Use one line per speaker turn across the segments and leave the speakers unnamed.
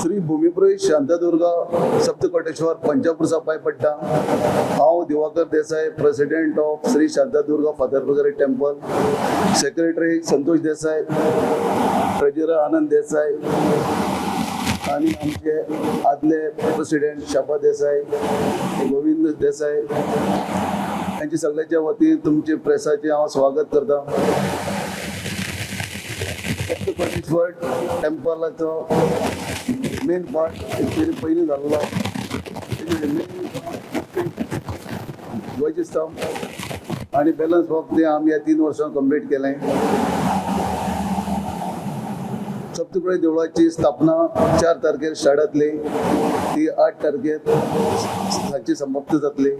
श्री भूमिपुरी शांतादुर्गा सप्तकोटेश्वर पंचापुरसा पांय पडटा. हांव Diwakar Desai, president of Shri Shantadurga Fatorpa temple, secretary Santosh Desai, treasurer Anand Desai आनी आमचे आदले प्रेसिडेंट शाबा देसाय, गोविंद देसाय यांच्या सगळ्याच्या वतीन तुमचे प्रेसाचे हांव स्वागत करता. सप्तकोटेश्वर टेम्पलाचो मेन पार्ट एक्चुअली पयलीं जाल्लो. मेन ध्वजस्तंभ आनी बॅलन्स वर्क तें आमी ह्या 3 वर्सां कंप्लीट केलें. सप्तकोटी देवळाची स्थापना 4 तारखेर स्टार्ट जातली. ती 8 तारखेर सांजची समाप्त जातली.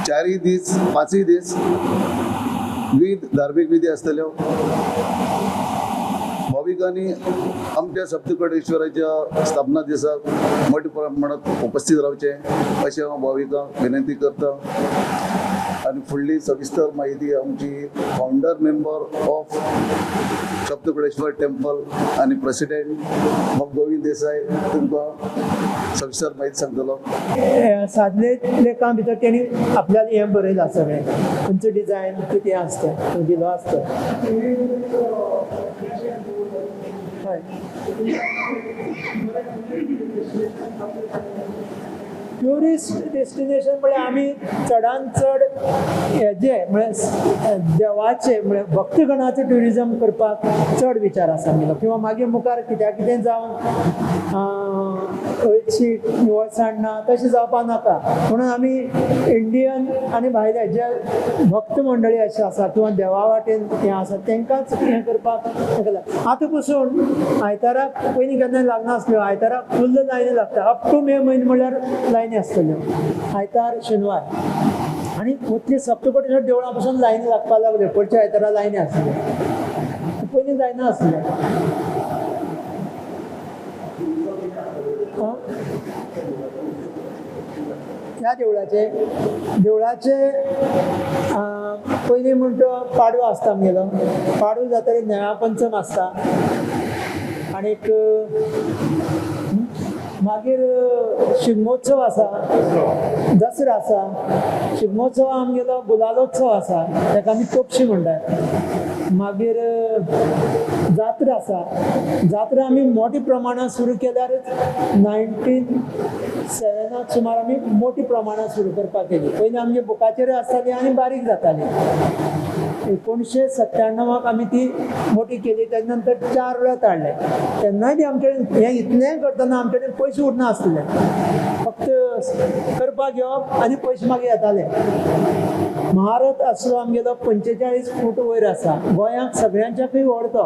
चारय दीस, पांचय दीस विविध धार्मीक विधी आसतल्यो. भाविकांनी आमच्या सप्तकोटेश्वराच्या स्थापना दिसाक मोठ्या प्रमाणात उपस्थित रावचें अशें हांव भाविकांक विनंती करता. आनी फुडली सविस्तर माहिती आमची फावंडर मेंबर ऑफ सप्तकोटेश्वर टेम्पल आनी प्रेसिडेंट बाब गोविंद देसाय तुमकां सविस्तर माहिती सांगतलो.
सादले लेखां भितर तेणी आपल्याला हें बरयलां सगळें, खंयचो डिजायन कितें आसता तो दिलो आसता. हय, ट्युरिस्ट डेस्टिनेशन म्हळ्यार आमी चडान चड हेजे म्हळ्यार देवाचे, म्हळ्यार भक्तगणाचो ट्युरिजम करपाक चड विचार आसा आमगेलो. किंवा मागीर मुखार कित्याक कितें जावन हळशी निवळसाण ना तशें जावपाक नाका म्हणून आमी इंडियन आनी भायले जे भक्त मंडळी अशे आसा किंवा देवा वाटेन हें आसा, तांकांच हें करपाक हें केलां. आतां पसून आयताराक, पयलीं केन्ना लागनासल्यो, आयताराक फुल्ल लायनी लागता. अप टू मे म्हयनो म्हणल्यार लायनी आसतल्यो, आयतार, शेनवार. आनी उतली सप्तकोटेश्वर देवळां पसून लायनी लागपाक लागल्यो. पडच्या आयतारा लायनी आसल्यो, पयलीं जायना आसलें. आं? ह्या देवळाचे पयलीं म्हणटा पाडवो आसता आमगेलो. पाडवो जातकीर नेमापंचम आसता आणीक मागीर शिगमोत्सव आसा, दसरो आसा. शिगमोत्सव आमगेलो गुलालोत्सव आसा, ताका आमी तोपशी म्हणटात. मागीर जात्रा आसा. जात्रा आमी मोठ्या प्रमाणात सुरू केल्यारच 1997 सुमार आमी मोठ्या प्रमाणात सुरू करपाक केली. पयलीं आमगे बुकाचेर आसताली आनी बारीक जाताली. 1997 आमी ती मोठी केली. तेजे नंतर 4 रथ हाडले. तेन्नाय बी आमचे कडेन हें इतलेंय करतना आमचे कडेन पयशे उरनासले. फक्त करपाक घेवप आनी पयशे मागीर येताले. महारथ आसलो आमगेलो, 45 फूट वयर आसा. गोंयांत सगळ्यांच्याकूय व्हड तो.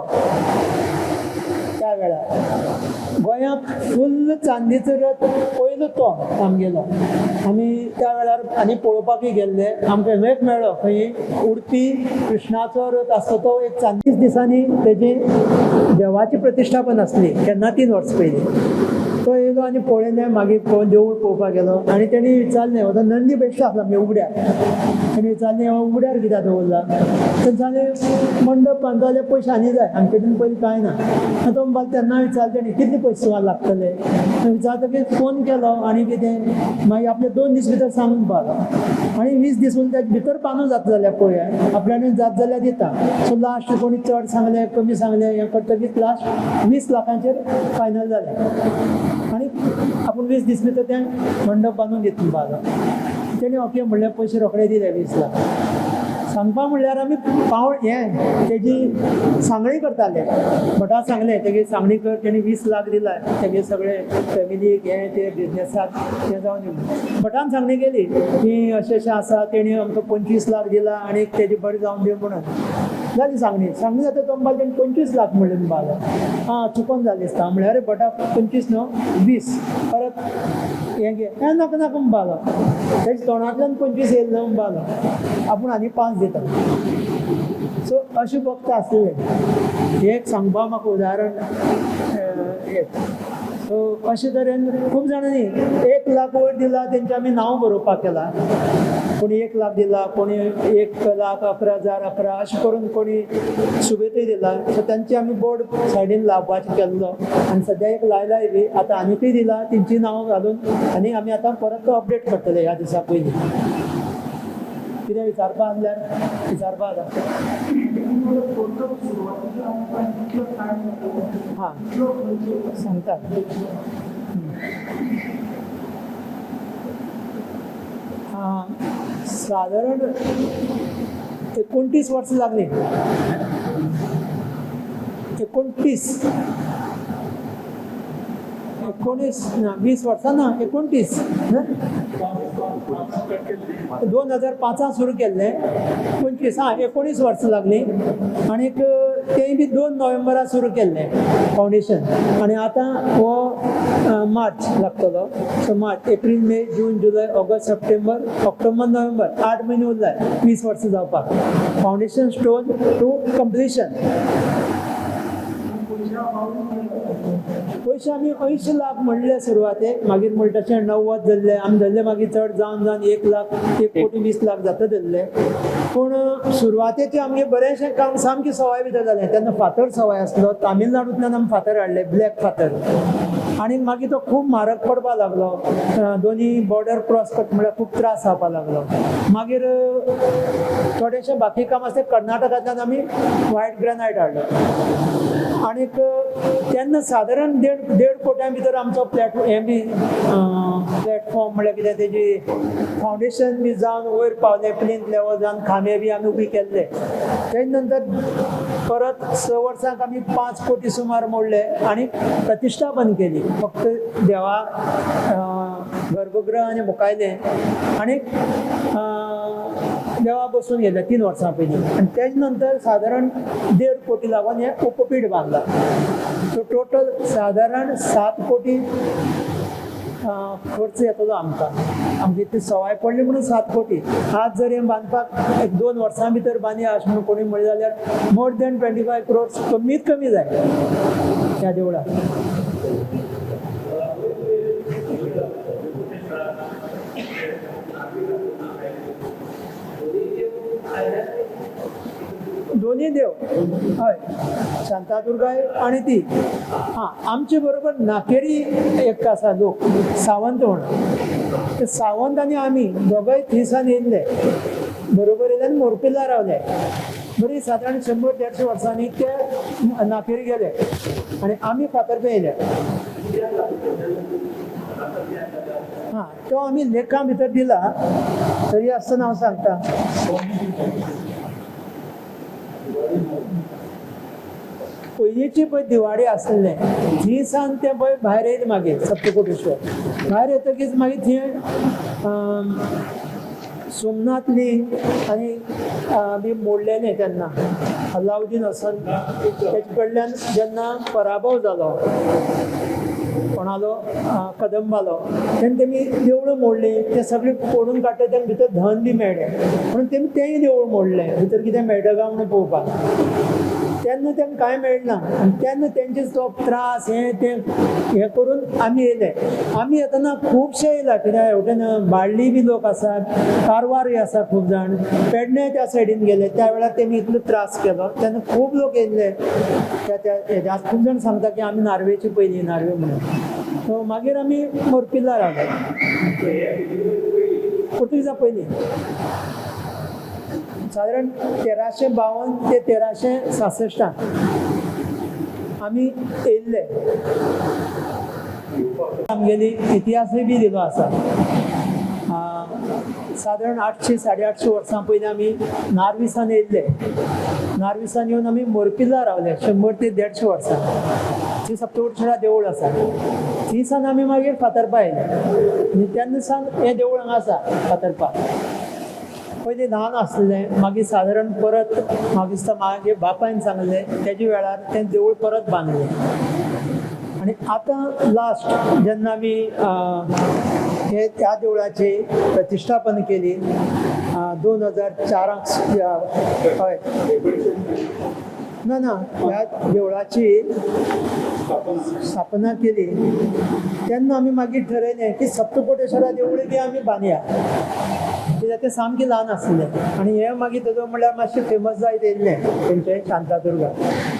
त्या वेळार गोंयांत फुल्ल चांदीचो रथ पयलो तो आमगेलो. आमी त्या वेळार आनी पळोवपाकूय गेल्ले. आमकां एक मेळ्ळो खंय उडपी कृष्णाचो रथ आसता तो एक चांदीच. दिसांनी तेजी देवाची प्रतिश्ठापन आसली केन्ना, 3 वर्सां पयलीं तो येयलो आनी पळयलें. मागीर पळोवन देवूळ पळोवपाक गेलो आनी तेणी विचारलें, हो तो नंदी बेश्टो आसलो आमगे उगड्यार. तेणी विचारलें, हो उगड्यार कित्याक दवरला? तेणी सांगलें, मंडप बांदता जाल्यार पयशे आनी जाय, आमचे कडेन पयलीं कांय ना. आनी तो म्हणपाक, तेन्ना विचारलें तेणी, कितले पयशे सुमार लागतले? विचारतकीर फोन केलो आनी कितें मागीर आपले 2 दीस भितर सांग म्हणपाक. आनी 20 दीस उरले, तेजे भितर बांदून जाता जाल्यार पळया, आपल्यान जात जाल्यार दिता. सो लास्ट कोणी चड सांगलें, कमी सांगलें, हें करतकीच लास्ट 20 लाखांचेर फायनल जालें. आनी आपूण 20 दीस भितर तें मंडप बांदून दिता म्हणपाक तेणी ओके म्हणलें. पयशे रोखडे दिले, 20 लाख. सांगपा म्हणल्यार आमी पावण हें तेजी सांगणी करताले. भटा सांगलें, तेगे सांगणी कर. तेणी 20 लाख दिला, तेगे सगळे फॅमिलीक हें ते बिजनेसाक हें जावन दिलें. भटान सांगणी केली की अशें अशें आसा, तेणी आमकां 25 लाख दिला आनी तेजी बरें जावन दी म्हणून. जाली सांगणी. सांगणी जाता तो म्हणपाक, तेणी 25 लाख म्हणलें म्हणपाक. आं, चुकोन जालें दिसता म्हणल्यार. अरे भटा, 25 न्हू, 20. परत हें घे. हें नाका नाका म्हणपाक. तेच्या तोंडांतल्यान 25 येयलें न्हू म्हणपाक, आपूण आनी 5 दिता. सो अशें भक्त आसलें. हें एक सांगपाक म्हाका उदाहरण येता. सो अशे तरेन खूब जाणांनी 1 लाख वयर दिला, तेंचे आमी नांव बरोवपाक केलां. कोणी 1 लाख दिला, कोणी 1,11,011 अशें करून कोणी सुबेतूय दिला. सो तांची आमी बोर्ड सायडीन लावपाचें केल्लो आनी सद्या एक लायलाय बी आतां आनीकय दिला तेंची नांवां घालून आनी आमी आतां परत तो अपडेट करतले ह्या दिसा पयलीं. कितें विचारपा आसल्यार विचारपा जाता. हां, सांगता. सादारण 29 वर्सां लागलीं. 29, 19 ना, 20 वर्सां ना, 29. 2005 सुरू केल्लें. 25, हां, 19 वर्सां लागलीं. आनीक तेंय बी 2 नोव्हेंबरा सुरू केल्लें फावंडेशन आनी आतां हो मार्च लागतलो. So March, April, May, June, July, August, September, October, November, 8 म्हयने उरले 20 वर्सां जावपाक. Foundation stone to completion. पयशे आमी 80 लाख म्हणले सुरवातेक, मागीर म्हणटा तशें 90 धरले आमी, धरले मागीर चड जावन जावन 1 लाख, 1 कोटी 20 लाख जाता धरले. पूण सुरवातेचें आमगें बरेंशें काम सामकें सवाय भितर जालें. तेन्ना फातर सवाय आसलो. तामिळनाडूंतल्यान आमी फातर हाडले, ब्लॅक फातर, आनी मागीर तो खूब म्हारग पडपाक लागलो. दोनी बॉर्डर क्रॉस करता म्हळ्यार खूब त्रास जावपाक लागलो. मागीर थोडेशें बाकी काम आसलें, कर्नाटकांतल्यान आमी व्हायट ग्रेनायट हाडलो आनीक तेन्ना सादारण देड कोट्यां भितर आमचो हें बी प्लॅटफॉर्म म्हळ्यार कितें तेजी फावंडेशन बी जावन वयर पावलें, प्लिंथ लेवल जावन खांबे बी आमी उबी केल्ले. तेज नंतर परत 6 वर्सांक आमी 5 कोटी सुमार मोडले आनी प्रतिश्ठापन केली. फक्त देवा गर्भगृह आनी मुकायलें आनी देवा बसून गेले 3 वर्सां पयलीं. आनी तेज नंतर सादारण 1.5 कोटी लागून हें उपपीठ बांदलां. सो टोटल सादारण 7 कोटी खर्च येतलो आमकां. आमकां इतली सवाय पडली म्हणून 7 कोटी. आज जर हें बांदपाक एक 2 वर्सां भितर बांदया अशें म्हणून कोणी म्हणलें जाल्यार मोर दॅन 25 क्रोर्स कमीत कमी जाय ह्या देवळाक. दोन्ही देव, हय, शांतादुर्गाय आनी ती. हां, आमचे बरोबर नाकेरी एक आसा लोक, सावंत म्हणून. ते सावंत आनी आमी दोगांय थंयसान येयल्ले, बरोबर येयले आनी मोरपिल्ला रावले. बरी सादारण 100-150 वर्सांनी ते नाकेरी गेले आनी आमी फातर्पे येयले. हां, तो आमी लेखां भितर दिला, तरी आसतना हांव सांगता. पयलींची पळय दिवाडी आसलें थंय सावन तें पळय भायर येयलें. मागीर सप्तकोटेश्वर भायर येतकीच मागीर थंय सोमनाथ लिंग आनी बी मोडलेलें तेन्ना अलाउद्दीन हसन तेजे कडल्यान जेन्ना पराभव जालो कोणालो, कदंबालो, तेन्ना तेमी देवळां मोडलीं. तें सगळें फोडून काडटा तेन्ना भितर धन बी मेळ्ळें म्हणून तेमी तेंय देवूळ मोडलें, भितर कितें मेळटा काय म्हणून पळोवपाक. तेन्ना तांकां कांय मेळना आनी तेन्ना तेंचे तो त्रास हें तें हें करून आमी येयले. आमी येतना खुबशे येयला, कित्याक हेवटेन बाळ्ळी बी लोक आसात, कारवारूय आसा खूब जाण, पेडणे त्या सायडीन गेले. त्या वेळार तेमी इतलो त्रास केलो तेन्ना खूब लोक येयल्ले त्या त्या हेज्या. खूब जाण सांगता की आमी नार्वेची पयलीं, नार्वे म्हणून. सो मागीर आमी मोरपिल्ला रावले पुर्तुगीजा पयलीं, सादारण 1352 ते 1366 आमी येयल्ले. आमगेली इतिहासूय बी दिलो आसा. सादारण 800 850 वर्सां पयलीं आमी नार्विसान येयल्ले. नार्विसान येवन आमी मोरपिल्ला रावले 100 ते 150 वर्सां. थंय सप्तकोटेश्वरा देवूळ आसा. थंय सावन आमी मागीर फातर्पा येयले आनी तेन्ना सावन हें देवूळ हांगा आसा फातर्पा. पयलीं ल्हान आसलें, मागीर सादारण परत म्हाका दिसता मागीर बापायन सांगलें तेजे वेळार तें देवूळ परत बांदलें. आनी आतां लास्ट जेन्ना आमी हे त्या देवळाची प्रतिश्ठापन केली 2004, हय, ना ना, ह्या देवळाची स्थापना केली तेन्ना आमी मागीर ठरयलें की सप्तकोटेश्वरा देवूळ बी आमी बांदया. कित्याक तें सामकें ल्हान आसलें आनी हें मागीर तेजो म्हणल्यार मातशें फेमस जायत येयल्लें तेंचें शांतादुर्गा.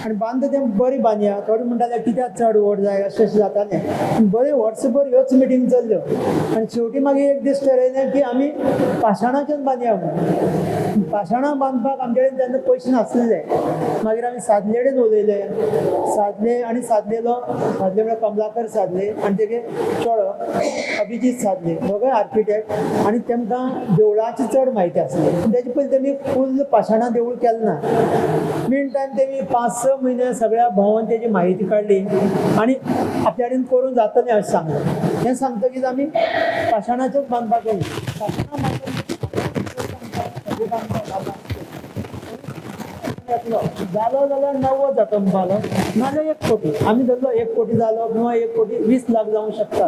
आनी बांदता तें बरें बांदया, थोडे म्हणटाले कित्याक चड व्हड जाय अशें अशें जातालें. पूण बरें वर्सभर ह्योच मिटींग चल्ल्यो आनी शेवटी मागीर एक दीस ठरयलें की आमी पाशाणाच्यान बांदया म्हणून. पाशाणां बांदपाक आमचे कडेन तेन्ना पयशे नासलेले. मागीर आमी सादले कडेन उलयले, सादले आनी सादलेलो, सादले म्हळ्यार कमलाकर सादले आनी तेगे चेडो अभिजीत सादले, दोगांय आर्किटेक्ट आनी तेमकां देवळाची चड म्हायती आसली. पूण तेजे पयलीं तेमी फूल पाशाणां देवूळ केलें ना. मीन टायम तेमी 5-6 म्हयने सगळ्या भोंवन तेजी म्हायती काडली आनी आपल्या कडेन करूंक जातलें अशें सांगलें. हें सांगतकीच आमी पाशाणाचेच बांदपाक गेली. पाशाणां बांदपाक येतलो जालो जाल्यार 90 जाता म्हणपालो, नाजाल्यार 1 कोटी. आमी धरलो 1 कोटी जालो किंवा 1 कोटी 20 लाख जावंक शकता.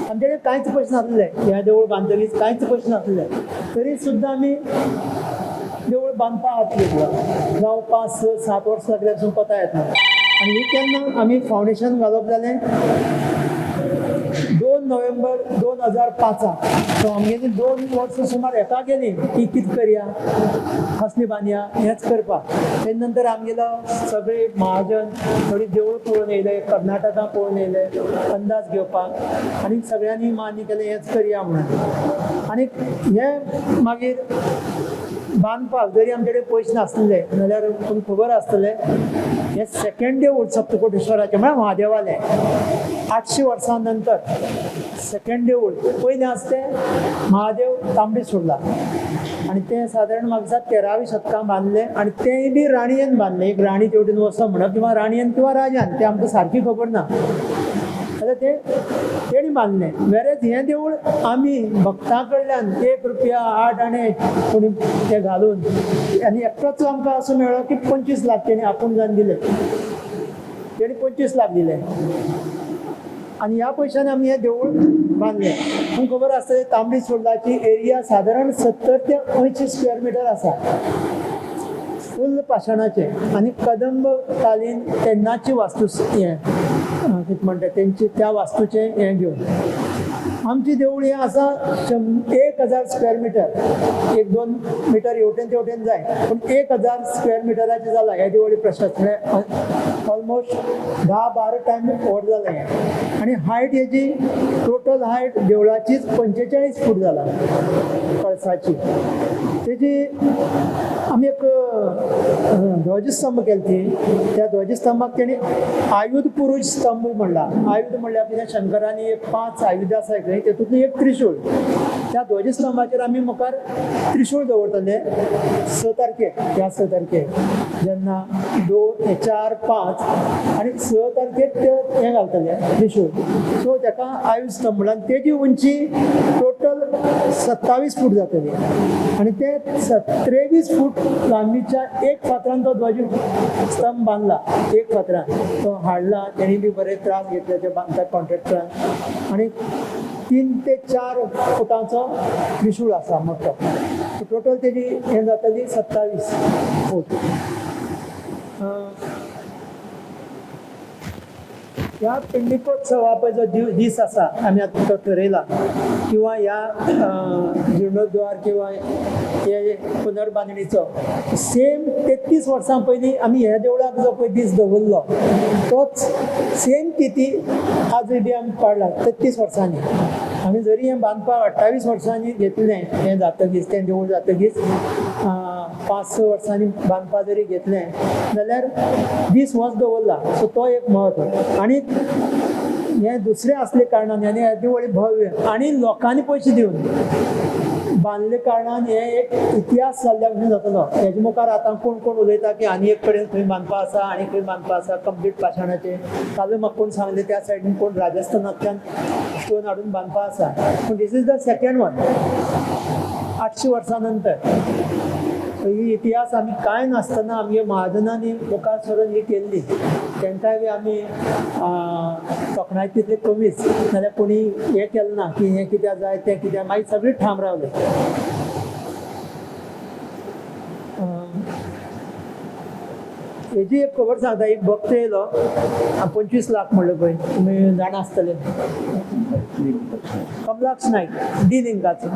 आमचे कडेन कांयच पयशे नासले, हें देवूळ बांदतकीच कांयच पयशे नासले, तरी सुद्दां आमी देवूळ बांदपाक हात घेतलो. जावं 5 6 7 वर्सां लागल्यार पसून कोता येतना. आनी ही केन्ना आमी फावंडेशन घालप जालें 2 नोव्हेंबर 2005. सो आमगेली 2 वर्सां सुमार हेका गेली की कितें करया, कसली बांदया हेंच करपाक. तेजे नंतर आमगेलो सगळे महाजन थोडी देवूळ पळोवन येयले, कर्नाटका पळोवन येयले अंदाज घेवपाक आनी सगळ्यांनी मान्य केलें हेंच करया म्हणून. आनी हें मागीर बांदपाक जरी आमचे कडेन पयशे नासले जाल्यार पूण खबर आसतलें हें सेकंड देवूळ सप्तकोटेश्वराचें म्हळ्यार महादेवालें 800 वर्सां नंतर सेकंड देवूळ. पयलें आसा तें महादेव तांबडी सुर्ला आनी तें सादारण म्हाका दिसता 13व्या शतकान बांदलें आनी तेंय बी राणयेन बांदलें. एक राणी तेवटेन वचप म्हणप किंवा राणयेन किंवा राजान तें आमकां सारकी खबर ना, जाल्यार तें तेणी बांदलें. वेरेंच हें देवूळ आमी भक्तां कडल्यान 1 रुपया 8 आणे कोणी ते घालून आनी एकटोच आमकां असो मेळ्ळो की 25 लाख तेणी आपूण जावन दिले, तेणी 25 लाख दिले आनी ह्या पयशांनी आमी हें देवूळ बांदलें. तुमकां खबर आसतलें तांबडी सुर्लाची एरिया सादारण 70 ते 80 स्क्वेअर मिटर आसा, फुल्ल पाशाणाचें. आनी कदंब कालीन तेन्नाची वास्तू हें कितें म्हणटा तेंची त्या वास्तूचें हें घेवन आमची देवूळ हें आसा 1000 स्क्वेअर मिटर, 1-2 मिटर हेवटेन तेवटेन जाय पूण 1000 स्क्वेअर मिटराचें जालां हें देवळी प्रशस्त, म्हळ्यार ऑलमोस्ट 10-12 टायम व्हड जालें हें. आनी हायट हेजी टोटल हायट देवळाचीच 45 फूट जाला कळसाची. तेजी आमी एक ध्वजस्तंभ केले ती, त्या ध्वजस्तंभाक तेणी आयुध पुरुष स्तंभ म्हणला. आयुध म्हणल्यार कितें, शंकरांनी एक 5 आयुधां आसाय खंय, तेतूंतली एक त्रिशूळ. त्या ध्वजस्तंभाचेर आमी मुखार त्रिशूळ दवरतले 6 तारखेक, ह्या 6 तारखेक जेन्ना 2 4 5 आनी 6 तारखेक ते हें घालतले त्रिशूळ. सो तेका आयुध स्तंभ म्हणला. आनी तेजी उंची टोटल 27 फूट जातली आनी ते 23 फूट लांबीच्या एक फातरान तो ध्वज स्तंभ बांदला. एक फातरान तो हाडला, तेणी बी बरे त्रास घेतले ते बांदता कॉन्ट्रॅक्टरान. आनी 3 ते 4 फुटांचो त्रिशूळ आसा मोठो. टोटल तेजी हें जातली 27 फूट. ह्या पिंडिकोत्सवा पळय जो दीस आसा आमी आतां तो ठरयला किंवा ह्या जिर्णोद्वार किंवा हे पुनर्बांदणीचो सेम 33 वर्सां पयलीं आमी ह्या देवळाक जो पळय दीस दवरलो तोच सेम तिथी आजूय बी आमी पाळला. 33 वर्सांनी आमी जरी हें बांदपाक 28 वर्सांनी घेतलें, हें जातकीच तें देवूळ जातकीच 5-6 वर्सांनी बांदपाक जरी घेतलें जाल्यार दीस होच दवरला. सो तो एक म्हत्व. आनी हें दुसरें आसले कारणान आनी हें देवूळ भव्य आनी लोकांनी पयशे दिवन बांदले कारणान हें एक इतिहास जाल्ल्या भशेन जातलो. हेजे मुखार आतां कोण कोण उलयता की आनी एक कडेन खंय बांदपा आसा आनी खंय बांदपा आसा कंप्लीट पाशाणाचें. कालूय म्हाका कोण सांगलें त्या सायडीन कोण राजस्थानांतल्यान स्टोन हाडून बांदपा आसा. पूण this is the second one 800 वर्सां नंतर. ही इतिहास आमी कांय नासतना आमगे महाजनांनी मुखार सरून ही केल्ली, तांकांय बी आमी तोखणाय तितली कमीच. नाजाल्यार कोणी हें केलें ना की हें कित्याक जाय तें कित्याक, मागीर सगळीं ठाम रावले. हेजी एक खबर सांगता. एक भक्त येयलो, 25 लाख म्हणलें पळय, तुमी जाणा आसतले, कमलाक्ष नायक डी लिंगाचो.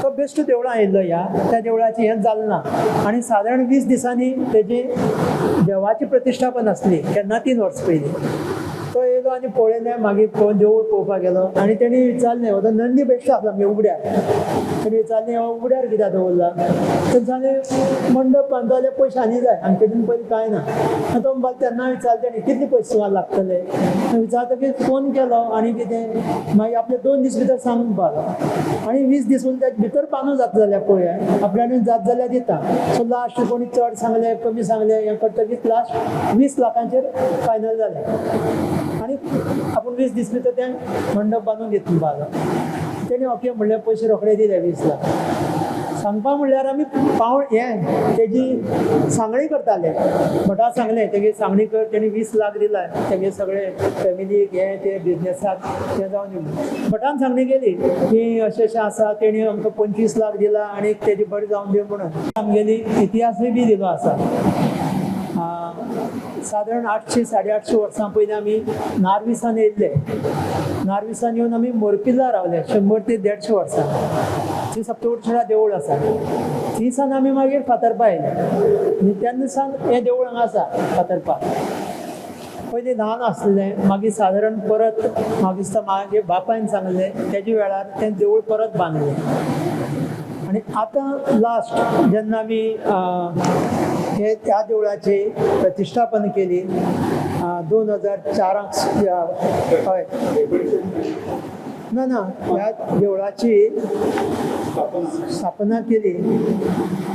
तो बेश्टो देवळां येयल्लो, ह्या त्या देवळाचें हें जालें ना. आनी सादारण 20 दिसांनी तेजी देवाची प्रतिश्ठापन आसली, केन्ना 3 वर्सां पयलीं. तो येयलो आनी पळयलें, मागीर पळोवन देवूळ पळोवपाक गेलो आनी तेणी विचारलें, हो तो नंदी बेश्टो आसला आमगे उगड्यार. तेणी विचारलें, हो उगड्यार कित्याक दवरला? तेणी सांगलें, मंडप बांदता जाल्यार पयशे आनी जाय, आमचे कडेन पयलीं कांय ना. आनी तो म्हणपाक, तेन्ना विचारलें तेणी, कितले पयशे तुका लागतले? विचारतकीर फोन केलो आनी कितें मागीर आपले 2 दीस भितर सांग म्हणपाक. आनी 20 दीस उरले, तेजे भितर बांदून जाता जाल्यार पळया, आपल्यान जात जाल्यार दिता. सो लास्ट कोणी चड सांगलें कमी सांगलें हें करतकीच लास्ट 20 लाखांचेर फायनल जालें. आनी आपूण 20 दीस भितर तें मंडप बांदून दिता म्हणपाक. तेणी ओके म्हणलें, पयशे रोखडे दिले 20 लाख. सांगपा म्हणल्यार आमी पावण हें तेजी सांगणी करताले. भटा सांगलें, तेगे सांगणी कर, तेणी 20 लाख दिला तेगे सगळे फॅमिलीक, हें ते बिजनेसाक तें जावन दिलें. भटान सांगणी केली की अशें अशें आसा, तेणी आमकां 25 लाख दिला आनी तेजी बरें जावन दी म्हणून. आमगेली इतिहासूय बी दिलो आसा. सादारण 800 850 वर्सां पयलीं आमी नार्विसान येयल्ले. नार्विसान येवन आमी मोरपिल्ला रावले 100 ते 150 वर्सां. थंय सप्तकोटेश्वरा देवूळ आसा. थंय सावन आमी मागीर फातर्पा येयले आनी तेन्ना सावन हें देवूळ हांगा आसा फातर्पा. पयलीं ल्हान आसलें, मागीर सादारण परत म्हाका दिसता म्हागे बापायन सांगलें, तेजे वेळार तें देवूळ परत बांदलें. आनी आतां लास्ट जेन्ना आमी हे त्या देवळाची प्रतिश्ठापन केली 2004 हय, ना ना, ह्या देवळाची स्थापना केली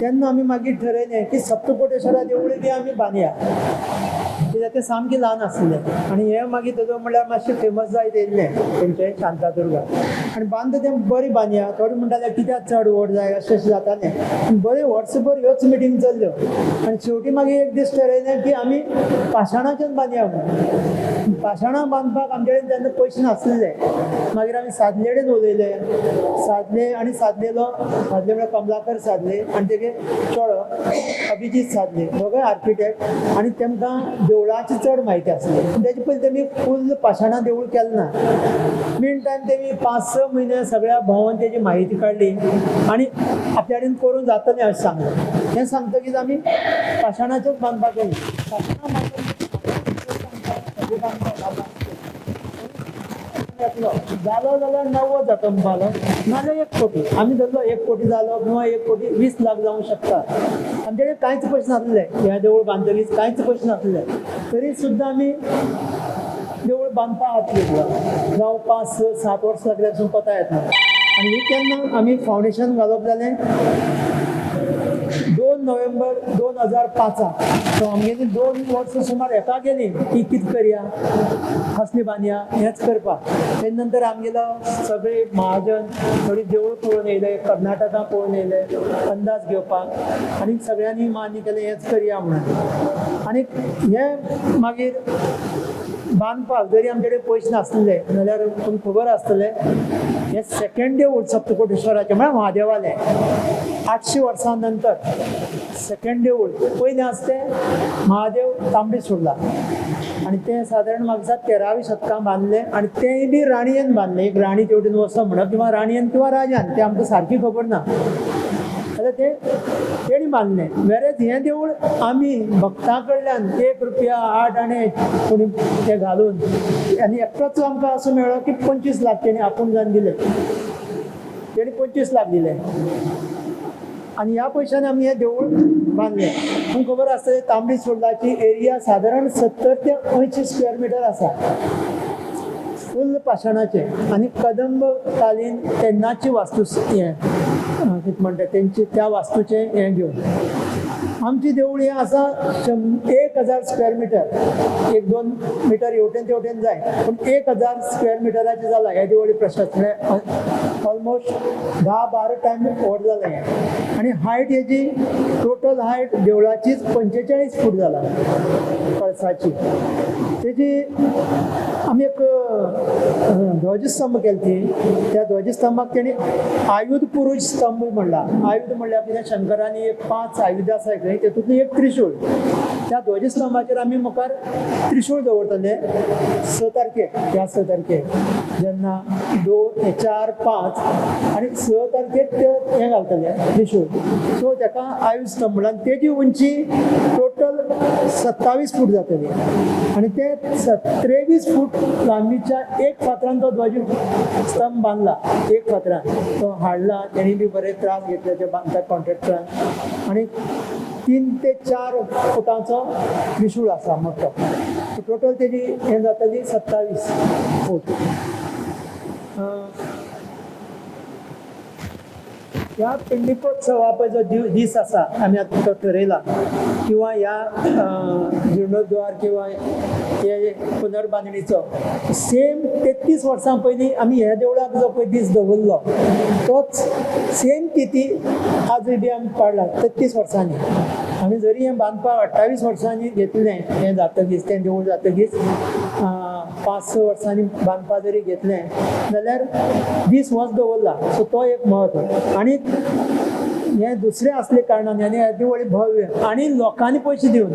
तेन्ना आमी मागीर ठरयलें की सप्तकोटेश्वरा देवूळ बी आमी बांदया, कित्याक तें सामकें ल्हान आसलें. आनी हें मागीर तेजो म्हणल्यार मातशें फेमस जायत येयल्लें तेंचें शांतादुर्गा. आनी बांदता तें बरें बांदया. थोडे म्हणटाले कित्याक चड व्हड जाय, अशें अशें जातालें. आनी बरें वर्सभर ह्योच मिटींग चल्ल्यो आनी शेवटी मागीर एक दीस ठरयलें की आमी पाशाणाच्यान बांदया म्हणून. पाशाणां बांदपाक आमचे कडेन तेन्ना पयशे नासलेले. मागीर आमी सादले कडेन उलयले, सादले आनी सादलेलो, सादले म्हळ्यार कमलाकर सादले आनी तेगे चेडो अभिजीत सादले, दोगांय आर्किटेक्ट आनी तेमकां देवळाची चड म्हायती आसली. पूण तेजे पयलीं तेमी फूल पाशाणां देवूळ केलें ना. मीन टायम तेमी 5-6 म्हयने सगळ्या भोंवन तेजी म्हायती काडली आनी आपल्या कडेन करूंक जातलें अशें सांगलें. हें सांगतकीच आमी पाशाणाचेच बांदपाक गेली. पाशाणां बांदपाक येतलो जालो जाल्यार 90 जाता म्हणपालो, नाजाल्यार 1 कोटी. आमी धरलो 1 कोटी जालो किंवा 1 कोटी 20 लाख जावंक शकता. आमचे कडेन कांयच पयशे नासले, हें देवूळ बांदतकीच कांयच पयशे नासले, तरी सुद्दां आमी देवूळ बांदपाक हात घेतलो. जावं 5 6 7 वर्सां लागल्यार पसून पता येतना. आनी ही केन्ना आमी फावंडेशन घालप जालें 2 नोव्हेंबर 2005. सो आमगेली 2 वर्सां सुमार हेका गेली की कितें करया, कसली बांदया, हेंच करपाक. तेजे नंतर आमगेलो सगळे महाजन थोडी देवूळ पळोवन येयले, कर्नाटका पळोवन येयले अंदाज घेवपाक आनी सगळ्यांनी मान्य केलें हेंच करया म्हणून. आनी हें मागीर बांदपाक जरी आमचे कडेन पयशे नासले जाल्यार तुमकां खबर आसतलें, हें सेकंड देवूळ सप्तकोटेश्वराचें म्हळ्यार महादेवालें 800 वर्सां नंतर सेकंड देवूळ. पयलें आसा तें महादेव तांबडी सुर्ला आनी तें सादारण म्हाका दिसता 13व्या शतकान बांदलें आनी तेंय बी राणयेन बांदलें. एक राणी तेवटेन वचप म्हणप किंवा राणयेन किंवा राजान, तें आमकां सारकी खबर ना, जाल्यार तें तेणी बांदलें. वेरेंच हें देवूळ आमी भक्तां कडल्यान 1 रुपया 8 आणे कोणी ते घालून आनी एकटोच आमकां असो मेळ्ळो की 25 लाख तेणी आपूण जावन दिले, तेणी 25 लाख दिले आनी ह्या पयशांनी आमी हें देवूळ बांदलें. तुमकां खबर आसतलें तांबडी सुर्लाची एरिया सादारण 70 ते 80 स्क्वेअर मिटर आसा, फुल्ल पाशाणाचें. आनी कदंब कालीन तेन्नाची वास्तू हें कितें म्हणटा तेंची त्या वास्तूचें हें घेवन आमची देवूळ हें आसा 1000 स्क्वेअर मिटर, 1-2 मिटर हेवटेन तेवटेन जाय, पूण 1000 स्क्वेअर मिटराचें जालां हें देवळी प्रशस्त, म्हळ्यार ऑलमोस्ट 10-12 टायम व्हड जालें हें. आनी हायट हेजी टोटल हायट देवळाचीच 45 फूट जाला कळसाची. तेजी आमी एक ध्वजस्तंभ केले ती, त्या ध्वजस्तंभाक तेणी आयुध पुरुष स्तंभ म्हणला. आयुध म्हणल्यार कितें, शंकरांनी एक 5 आयुधां आसाय खंय, तेतूंतली एक त्रिशूळ. त्या ध्वजस्तंभाचेर आमी मुखार त्रिशूळ दवरतले 6 तारखेक. ह्या 6 तारखेक जेन्ना 2, 4, 5 आनी 6 तारखेक ते हें घालतले त्रिशूळ. सो ताका आयुष स्तंभ म्हणून तेजी उंची टोटल 27 फूट जातली आनी ते 23 फूट लांबीच्या एक फातरान तो ध्वज स्तंभ बांदला. एक फातरान तो हाडला, तेणी बी बरे त्रास घेतले ते बांदता कॉन्ट्रॅक्टरान. आनी 3 ते 4 फुटांचो त्रिशूळ आसा मोठो. टोटल तेजी हें जातली 27 फूट. ह्या पिंडिकोत्सवा पळय जो दीस आसा आमी आतां तो ठरयला किंवा ह्या जिर्णोद्वार किंवा हे पुनर्बांदणीचो सेम 33 वर्सां पयलीं आमी ह्या देवळाक जो पळय दीस दवरलो तोच सेम तिथी आजूय बी आमी पाडला. 33 वर्सांनी आमी जरी हें बांदपाक 28 वर्सांनी घेतलें, हें जातगीच तें देवूळ जातगीच 5-6 वर्सांनी बांदपाक जरी घेतलें जाल्यार दीस होच दवरला. सो तो एक म्हत्व. आनी हें दुसरें आसले कारणान आनी हें देवूळ भव्य आनी लोकांनी पयशे दिवन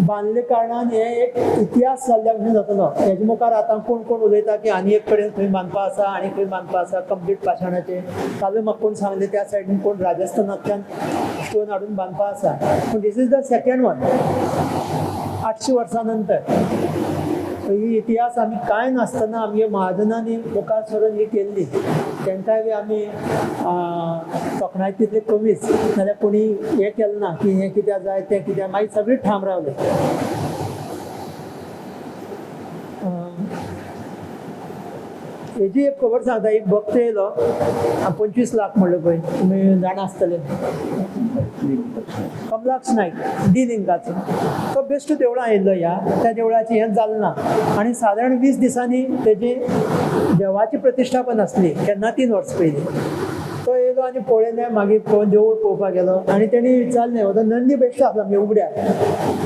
बांदले कारणान हें एक इतिहास जाल्ल्या भशेन जातलो. हेजे मुखार आतां कोण कोण उलयता की आनी एक कडेन खंय बांदपा आसा आनी खंय बांदपा आसा कंप्लीट पाशाणाचें. कालूय म्हाका कोण सांगलें त्या सायडीन कोण राजस्थानांतल्यान स्टोन हाडून बांदपा आसा. पूण this is the second one 800 वर्सां नंतर. ही इतिहास आमी कांय नासतना आमगे महाजनांनी मुखार सरून ही केल्ली. तांकांय बी आमी तोखणाय तितली कमीच, नाल्यार कोणी हें केलें ना की हें कित्याक जाय तें कित्याक, मागीर सगळीं ठाम रावले. हेजी एक खबर सांगता. एक भक्त येयलो, 25 लाख म्हणलें पळय तुमी जाणा आसतले, कमलाक्ष नायक डी लिंगाचो. तो बेश्टो देवळां येयल्लो, ह्या त्या देवळाचें हें जालें ना आनी सादारण 20 दिसांनी तेजी देवाची प्रतिश्ठापन आसली केन्ना 3 वर्सां पयलीं. तो येयलो आनी पळयलें, मागीर पळोवन देवूळ पळोवपाक गेलो आनी तेणी विचारलें, हो तो नंदी बेश्टो आसलो आमगे उगड्यार.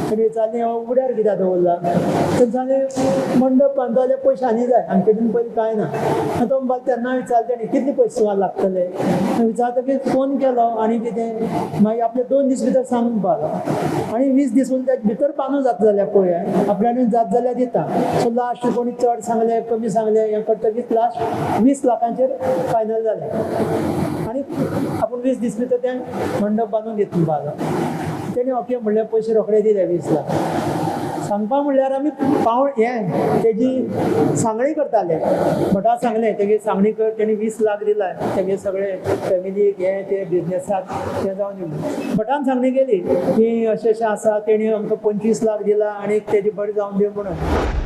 तेणी विचारलें, हो उगड्यार कित्याक दवरला? तेणी सांगलें, मंडप बांदता जाल्यार पयशे आनी जाय, आमचे कडेन पयलीं कांय ना. आनी तो म्हणपाक तेन्ना विचारलें तेणी, कितले पयशे तुका लागतले? विचारतकीर फोन केलो आनी कितें मागीर आपले 2 दीस भितर सांग म्हणपाक. आनी 20 दीस उरले तेजे भितर बांदून जाता जाल्यार पळया, आपल्यान जात जाल्यार दिता. सो लास्ट कोणी चड सांगलें कमी सांगलें हें करतकीच लास्ट 20 लाखांचेर फायनल जालें आनी आपूण 20 दीस भितर तें मंडप बांदून दिता म्हणपाक. तेणी ओके म्हणलें, पयशे रोखडे दिले 20 लाख. सांगपा म्हणल्यार आमी पावण हें तेजी सांगणी करताले. भटा सांगलें तेगे सांगणी कर, तेणी 20 लाख दिला तेगे सगळे फॅमिलीक हें ते बिजनेसाक तें जावन दिलें. भटान सांगणी केली की अशें अशें आसा, तेणी आमकां 25 लाख दिला आनी तेजी बरें जावन दी म्हणून.